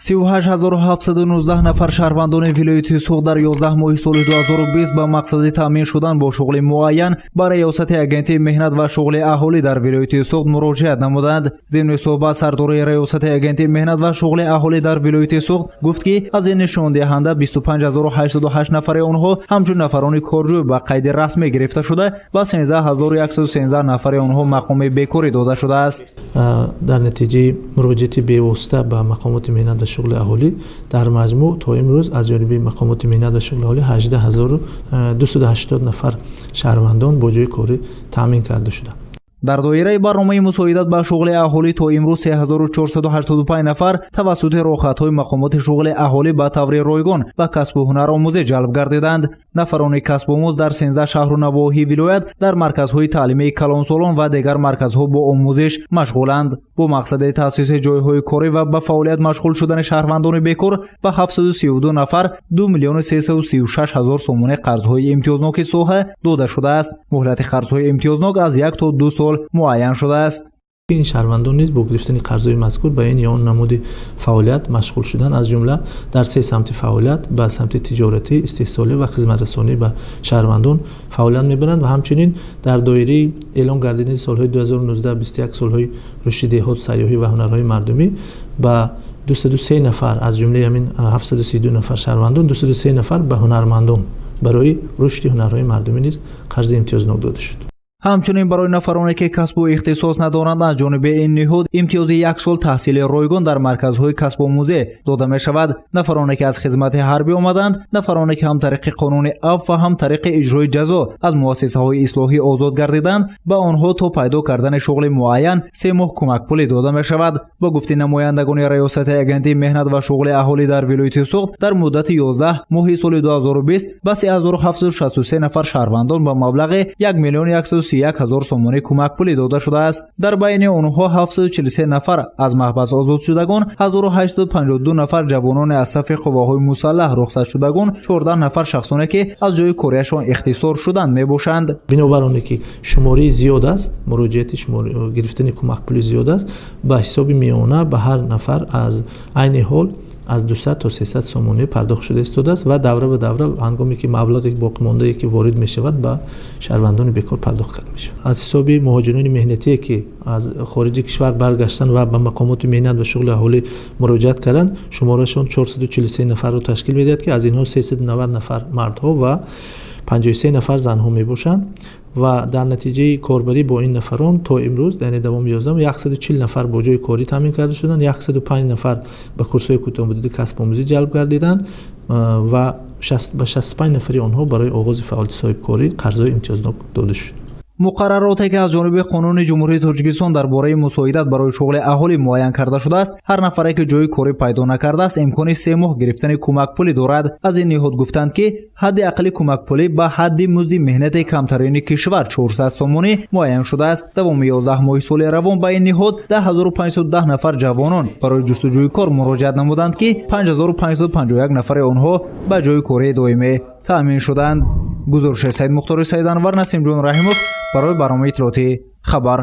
38 719 нафар шаҳрвандони вилояти Суғд дар 11 моҳи соли 2020 ба мақсади таъмин шудан бо шуғли муайян ба Раёсати Агентии меҳнат ва шуғли аҳолӣ дар вилояти Суғд муроҷиат намуданд. Зимни суҳбат сардори Раёсати Агентии меҳнат ва шуғли аҳолӣ дар вилояти Суғд гуфт, ки аз ин нишондиҳанда 25 808 нафари онҳо ҳамчун нафарони корҷӯй ба қайди расмӣ гирифта шуда, ба 13 113 нафари онҳо мақоми бекорӣ дода шудааст. Дар натиҷаи муроҷиати бевосита ба мақомоти меҳнат ва шуғли аҳолӣ дар маҷмӯъ то имрӯз аз ҷониби мақомоти меҳнат ва шуғли аҳолӣ 18 280 нафар шаҳрвандон бо ҷойи корӣ таъмин карда шуданд. Дар доираи барномаи мусоидат ба шуғли аҳолӣ то имрӯз 3485 нафар тавассути роҳхатҳои мақомоти шуғли аҳолӣ ба таври ройгон ба касбу ҳунаромӯзӣ ҷалб гардиданд. Нафарони касбомӯз дар 13 шаҳру навоҳии вилоят дар марказҳои таълимии калонсолон ва дигар марказҳо бо омӯзиш машғуланд. Бо мақсади таъсиси ҷойҳои корӣ ва ба фаъолият машғул шудани шаҳрвандони бекор ба 732 нафар 2 миллиону 336 ҳазор сомонӣ қарзҳои имтиёзноки соҳа дода шудааст. Муҳлати қарзҳои имтиёзнок аз 1 то 2 сол муайян шудааст. Ин шаҳрвандон низ бо гирифтани қарзҳои мазкур ба ин ё он намуди фаъолият машғул шуданд, аз ҷумла дар се самти фаъолият: ба самти тиҷоратӣ, истеҳсолӣ ва хизматрасонӣ ба шаҳрвандон фаъолият мебаранд. Ва ҳамчунин дар доираи эълон гардидани солҳои 2019-21 солҳои рушди деҳот, сайёҳӣ ва ҳунарҳои мардумӣ ба 203 нафар, аз ҷумлаи ҳамин 732 нафар шаҳрвандон, 203 нафар ба ҳунармандон барои рушди ҳунарҳои мардумӣ низ қарзи имтиёзнок дода шуд. Ҳамчунин барои нафароне, ки касбу ихтисос надоранд, аз ҷониби ин ниҳод имтиёзи як сол таҳсили ройгон дар марказҳои касбомӯзӣ дода мешавад. Нафароне, ки аз хизмати ҳарбӣ омаданд, нафароне, ки ҳам тариқи қонуни афв ва ҳам тариқи иҷрои ҷазо аз муассисаҳои ислоҳӣ озод гардиданд, ба онҳо то пайдо кардани шуғли муайян 3 моҳ кӯмакпулӣ дода мешавад. Ба гуфти намояндагони Раёсати Агентии меҳнат ва шуғли аҳолӣ дар вилояти Суғд, дар муддати 11 моҳи соли 2020 ба 3763 нафар шаҳрвандон ба маблағи 1 миллион 131 ҳазор сомонӣ кӯмакпулӣ дода шудааст. Дар байни онҳо 743 нафар аз маҳбас озодшудагон, 1852 нафар ҷавонони аз сафи қувваҳои мусаллаҳ рухсатшудагон, 14 нафар шахсоне, ки аз ҷои кориашон ихтисор шуданд, мебошанд. Бинобар оне ки шумории зиёд аст, муроҷиати гирифтани кӯмакпулӣ зиёд аст, ба ҳисоби миёна ба ҳар нафар аз айни ҳол аз 200 то 300 сомонӣ пардохт шуда истодааст ва давра ба давра, ҳангоме ки маблағи боқимондае ки ворид мешавад, ба шаҳрвандони бекор пардохт карда мешавад. Аз ҳисоби муҳоҷирони меҳнатие, ки аз хориҷи кишвар баргаштанд ва ба мақомоти меҳнат ва шуғли аҳолӣ муроҷиат карданд, шуморашон 443 нафарро ташкил медиҳад, ки аз инҳо 390 нафар мардҳо ва 53 нафар занҳо мебошанд. Ва дар натиҷаи корбарӣ бо ин нафарон то имрӯз, яъне давоми 11, 140 нафар бо ҷои корӣ таъмин карда шуданд, 105 нафар ба курсҳои кӯтоҳмуддати касбомӯзӣ ҷалб гардиданд ва ба 65 нафари онҳо барои оғози фаъолияти соҳибкорӣ қарзҳои имтиёзнок дода шуд. Муқаррароте, ки аз ҷониби Қонуни Ҷумҳурии Тоҷикистон дар бораи мусоидат барои шуғли аҳолӣ муайян карда шудааст, ҳар нафаре, ки ҷои корӣ пайдо накардааст, имкони 3 моҳ гирифтани кӯмакпулӣ дорад. Аз ин ниҳод гуфтанд, ки ҳадди аққали кӯмакпулӣ ба ҳадди музди меҳнати камтарини кишвар, 400 сомонӣ, муайян шудааст. Давоми 11 моҳи соли равон ба ин ниҳод 10 510 нафар ҷавонон барои ҷустуҷӯи кор муроҷиат намуданд, ки 5551 нафари онҳо ба ҷои кории доимӣ таъмин шуданд. Гузориши Саидмухтори Саиданвар, Насимҷон Раҳимов барои барномаи иттилоотии «Хабар».